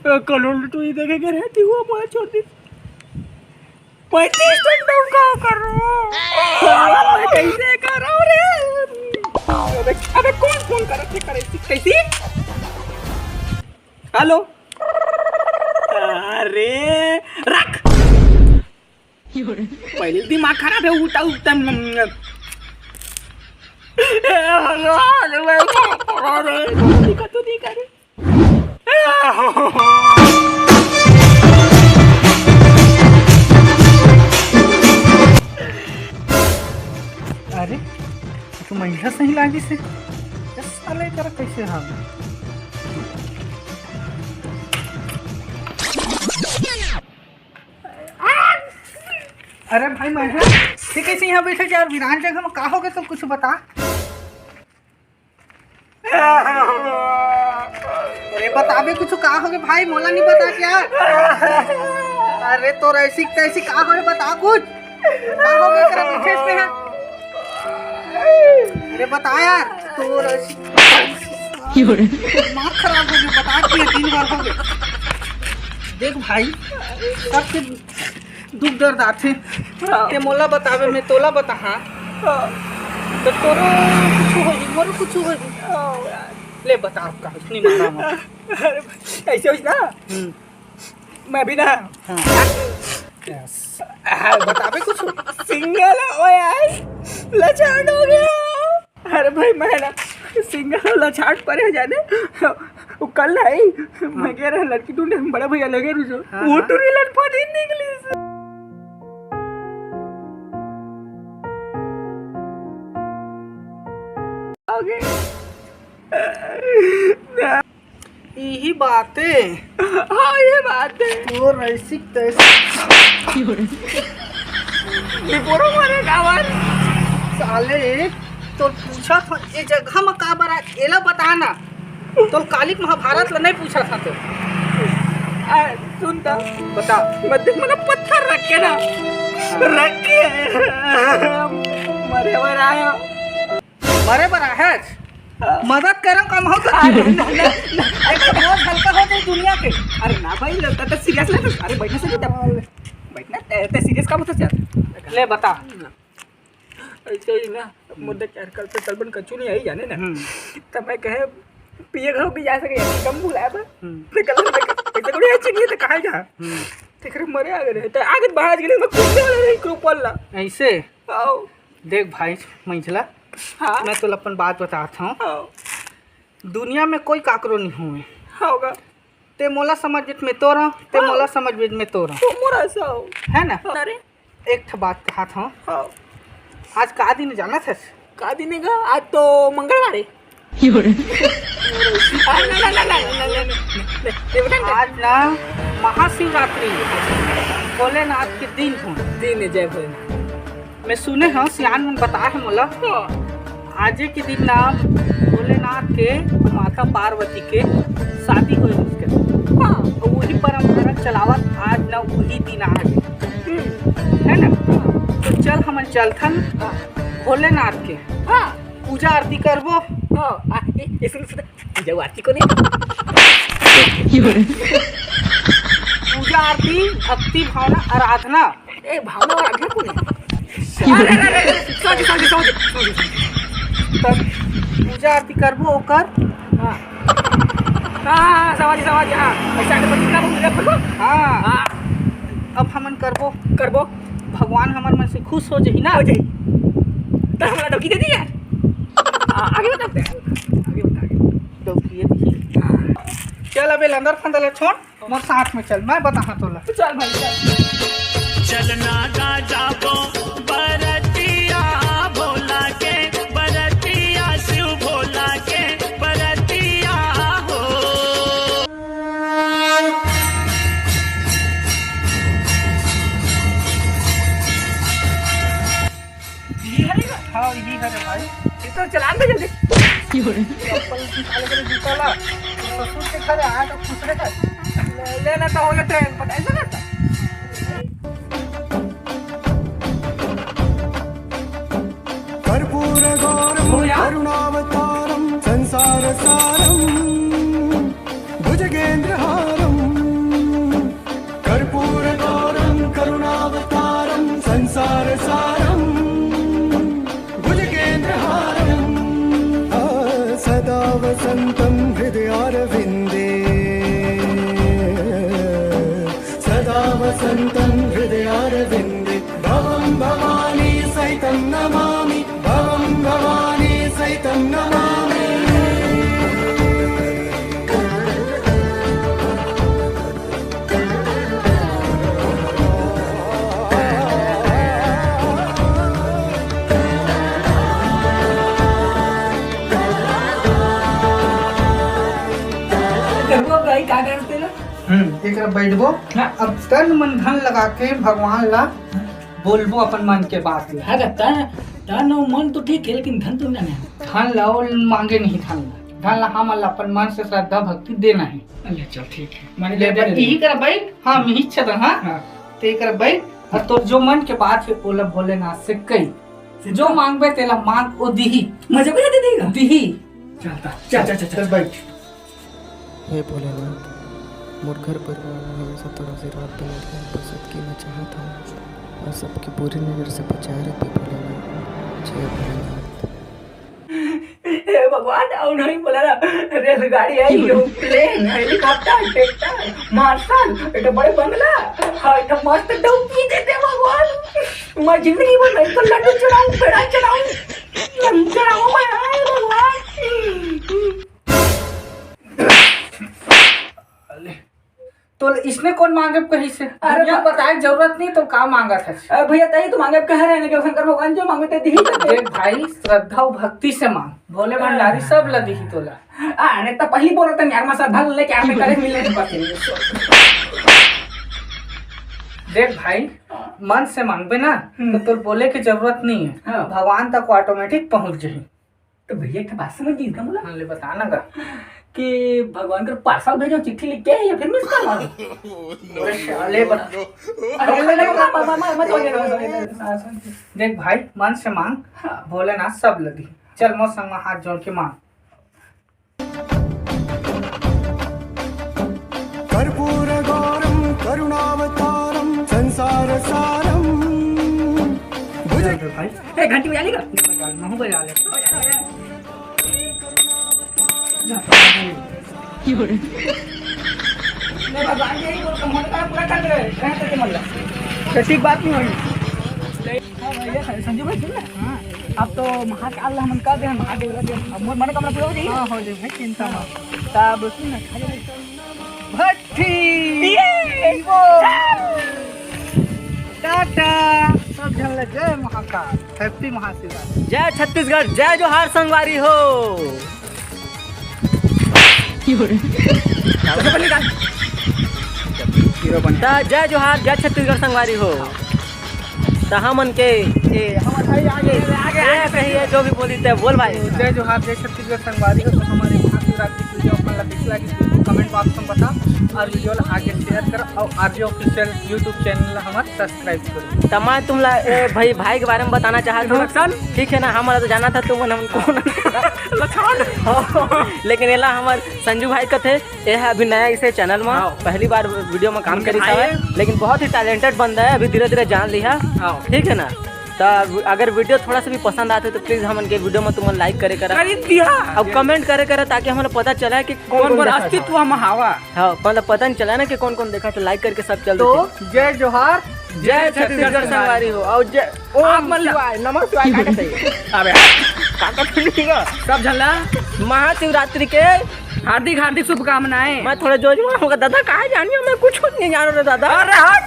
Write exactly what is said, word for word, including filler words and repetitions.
Kalol to ही देखे के रहती हुआ मोला छोड़ दी। पैंतीस टन डौका कर रहा हूँ। मैं कैसे कर रहा हूँ रे? अबे, अबे कौन फोन करत हे, करे कैसी? हेलो। अरे रख। पहले दिमाग खराब है, उठा उठा। ए भगवान, मैं दिखा तो नहीं करे। अरे, ये तो महिला सही लागिस हे। ये साले करा कैसे हम? अरे भाई महिला, ते कैसे यहाँ बैठे यार, वीरान जगह में का हो गया, तो कुछ बता। अरे बताबे कुछ, का होगे भाई, मोला नहीं बता क्या? अरे तोर ऐसी तैसी का होगे, बता कुछ, का होगे तेरा पीछे से है? अरे बता यार, तोर ऐसी दिमाग खराब होगे, बता के दिन भर होगे। देख भाई, सबके दुख दर्द आथे, हाँ। ते मोला बताबे, मैं तोला बताहा। हाँ। तो तोरो कुछ होही, मोरो कुछ होही। हाँ यार। ले बता, अब का नहीं मारा मैं। अरे, ऐसे होइस ना। हम्म। मैं भी ना। हाँ। Yes। हाँ, बताबे कुछ। Single हो यार, लाचार हो गया। अरे भाई, मैं ना single वाला छाट परे जाने। वो कल आई, मैं कह रहा लड़की ढूंढे, बड़ा भैया लगे रुझो। हाँ, वो हाँ। टूरी लड़पा दिन निकली। Okay। यही बात है। हाँ, ये बात है। वो रईसी तैसी। निपोरो मारे गावन। साले, तो पूछा था, ये जगह में का बरा, एला बताना। तो कालिक महाभारत ला नहीं पूछा था तो। आ, सुन तो। बता। मत देख, मतलब पत्थर रख के ना। हाँ। रख के। मरे बर आया। मरे बर आहे? हाँ। मदद करम कम हो तो। अरे, ना, ना, ना। अरे, बहुत हल्का हो जाए दुनिया के। अरे ना भाई, लगता तो serious ले। अरे, बैठना से बेटा। बैठना, ते, ते serious का मतलब यार? ले, बता। ऐसे ही ना, मोर देख यार, कल से कल बन कछु नहीं आई, जाने ना। हम्म। तब मैं कहे, पिए घर भी जा सके, यार, कम बुलाया था। हम्म। तो कल से पैसे थोड़ी अच्छी नहीं है, तो कहाँ जा? हम्म। तेकरे मरे आ गए, तो आगे बाहर गए, मैं कुत्ते वाले नहीं, group वाला। ऐसे? आओ। देख भाई, मंझला, हाँ। मैं तोला अपन बात बतात हूँ। हाँ। दुनिया में कोई काकरो नहीं हुए। हाँ होगा। ते मोला समझ में तोरा, ते हाँ। मोला समझ में तोरा। तो मोरा साव। है ना? अरे। एक ठो बात कहत हूँ। हाँ। आज का दिन जानत हस? का दिन है गा? आज तो मंगलवार है। आ, ना, ना, ना। आज ना महाशिवरात्रि है। भोलेनाथ के दिन हो। दिन है, जय भोलेनाथ। मैं सुने हूँ, सियान मन बताए हे मोला। हाँ। आजे के दिन ना भोलेनाथ के माता पार्वती के शादी होए उसके। हाँ। तो वही परंपरा चलावत आज ना वही दिन आ गए। हम्म। है ना? तो चल हमन चलथन हाँ। भोलेनाथ के। हाँ। पूजा आरती करबो। हाँ। आ, ए, ए, सुन, सुन। पूजा आरती को नहीं। पूजा आरती, भक्ति भावना, आराधना। ए, भावना और आराधना को नहीं। अरे, अरे, अरे, अरे, समझ, समझ, समझ, समझ। तब पूजा आरती करबो ओकर। हाँ। हाँ, हाँ, हाँ, समझ, समझ, हाँ। ऐसा आगे बढ़ के करबो, पूजा करबो। हाँ। हाँ। अब हमन करबो। करबो। भगवान हमर मन से खुश हो जाही ना। हो जाही। तो हमरा डौकी दे दी यार। आ, आगे बता दे। आगे बता, आगे। डौकी ये दी। हाँ। चल अबे लंदर फंदर ला छोड़। मोर साथ में चल, मैं बताहा तोला। चल भाई, चल। चलना गाजा बो बरतिया भोला के, बरतिया शिव भोला के, बरतिया हो। ये हरे ना? हाँ, ये हरे भाई। ये तो चलान दे जल्दी। चप्पल निकाल के जूता ला। तो ससुर के घर आया तो खुश रहता। ले, लेना तो हो जाता है, पता ऐसा करता। कर्पूरगौरं हो यार। करुणावतारं संसारसारं भुजगेन्द्रहारं। एक बैठबो, हाँ। अब तन मन धन लगा के भगवान ला बोलबो अपन मन के बात ला। हाँ, तन, तन अउ मन तो ठीक है, लेकिन धन तो ना है। धन ला वो मांगे नहीं, धन ला, धन ला हमन ला अपन मन से श्रद्धा भक्ति देना है। अच्छा, चल ठीक है। माने ले दे दे, दे। यही कर बैठ, हाँ, मिही छत, हाँ। हाँ। ते कर बैठ, और तोर जो मन के बात है, ओला भोलेनाथ से कही। जो मांगबे, तेला मांग, ओ दिही। मजा भी दे देगा। दिही। चलता, चल, चल, चल, चल। चल, बैठ। हे भोलेनाथ, मोर घर परिवार में हमेशा तोर आशीर्वाद बने रहे, बस अतकी मैं चाहत हूँ, और सबके बुरी नजर से बचाए रखबे भोलेनाथ। जय भोलेनाथ। हे भगवान, अउ नहीं बोला ना, रेलगाड़ी है, एरोप्लेन, हेलीकॉप्टर, ट्रैक्टर, मार्शल, एक बड़े बंगला, हाँ, एक मस्त डौकी देते भगवान। मैं जिंदगी भर नहीं तो लड्डू चढ़ाऊं, पेड़ा चढ़ाऊं, लड्डू चढ़ाऊं मैं, हाय भगवान। तो इसने कौन मांगे कही से? अरे दुनिया बा- बताए जरूरत नहीं, तो का मांगा था? अरे भैया, तही तो मांगे कह रहे हैं कि शंकर भगवान जो मांगे ते दिही तो दे। देख भाई, श्रद्धा और भक्ति से मांग, भोले भंडारी सब ला दिही तोला। अरे तो पहली बोला था यार, मैं श्रद्धा लेके आने करे मिले तो बस। देख भाई, मन से मांगबे ना, हम्म। तो तोर बोले की जरूरत नहीं है, हाँ। भगवान तक ऑटोमेटिक पहुंच जाही। तो भैया, एक ठो बात समझ गई इसका मतलब? हाँ, ले बता ना गा। कि भगवान कर पार्सल भेजो, चिट्ठी लिख के, या फिर मिस कॉल मारो? अरे साले, बता। अरे, ले, ले, ले, मत, मत, मत, मत, मत, मत, मत, मत। देख भाई, मन से मांग, हाँ। भोलेनाथ सब लदी। चल, मोर संग में हाथ जोड़ के मांग। कर्पूर गौरम करुणावतारम संसार सारम। बुझ- चल रे भाई। ए, घंटी बजा ली का? बजा ले, महू बजा ले। ले भगवान, यही बोल, तुम होने का पूरा कर दे, कहाँ करके मर जा। तो ठीक बात नहीं होगी। हाँ भैया, संजू भाई सुन ना। हाँ। अब तो महाकाल हमन कर दे, महादेव ला दे। अब मोर मनोकामना पूरा हो जाएगी। हाँ, हो जाएगी भाई, चिंता मत। तब सुन ना, खा ले। भट्टी। ये। टाटा। सब झन ला जय महाकाल, हैप्पी महाशिवरात्रि। जय छत्तीसगढ़, जय जोहार संगवारी हो। त जय जोहार, जय छत्तीसगढ़ संगवारी हो। त हमन के ए, हमर भाई आगे, आगे, ए, आगे। कहिए जो भी बोली ते बोल भाई। जय जोहार, जय छत्तीसगढ़ संगवारी हो। तो हमर महाशिवरात्रि की वीडियो अपन ला कैसी लगी, बिल्कुल कमेंट बॉक्स में बता, और वीडियो ला आगे शेयर कर, और आरजे ऑफिशियल YouTube चैनल ला हमर सब्सक्राइब करो। त मैं तुम ला, ए, भाई, भाई के बारे में बताना चाहत हूँ। लक्षण? ठीक है ना, हमारा तो जाना था तुम, हम कौन? लक्षण? लेकिन एला हमर संजू भाई कथे, ये है अभी नया इसे चैनल में, हाँ। पहली बार वीडियो में काम उनके करी भाई था, है। लेकिन बहुत ही टैलेंटेड बंदा है, अभी धीरे-धीरे जान लिहा। हाँ। ठीक है ना? त अगर वीडियो थोड़ा सा भी पसंद आते तो प्लीज हमन के वीडियो में तुमन लाइक करे करा। कर ही दिया। अब कमेंट करे करा, ताकि हमन पता चला कि कौन कौन कौन कौन देखा अस्तित्व था। में हवा। हाँ, मतलब पता नहीं चला ना कि कौन कौन देखा, तो लाइक करके सब चल तो देते। जय जोहार, जय छत्तीसगढ़ संगवारी हो। और जय ओम आप मन ला- शिवाय, नमः शिवाय, का कहते हैं? अबे, का कहते हैं? सब झन ला महाशिवरात्रि के हार्दिक, हार्दिक शुभकामनाएं। मैं थोड़ा जोर में होगा, दादा, कहाँ जानिए, मैं कुछ नहीं जान रहा, दादा। अरे हट।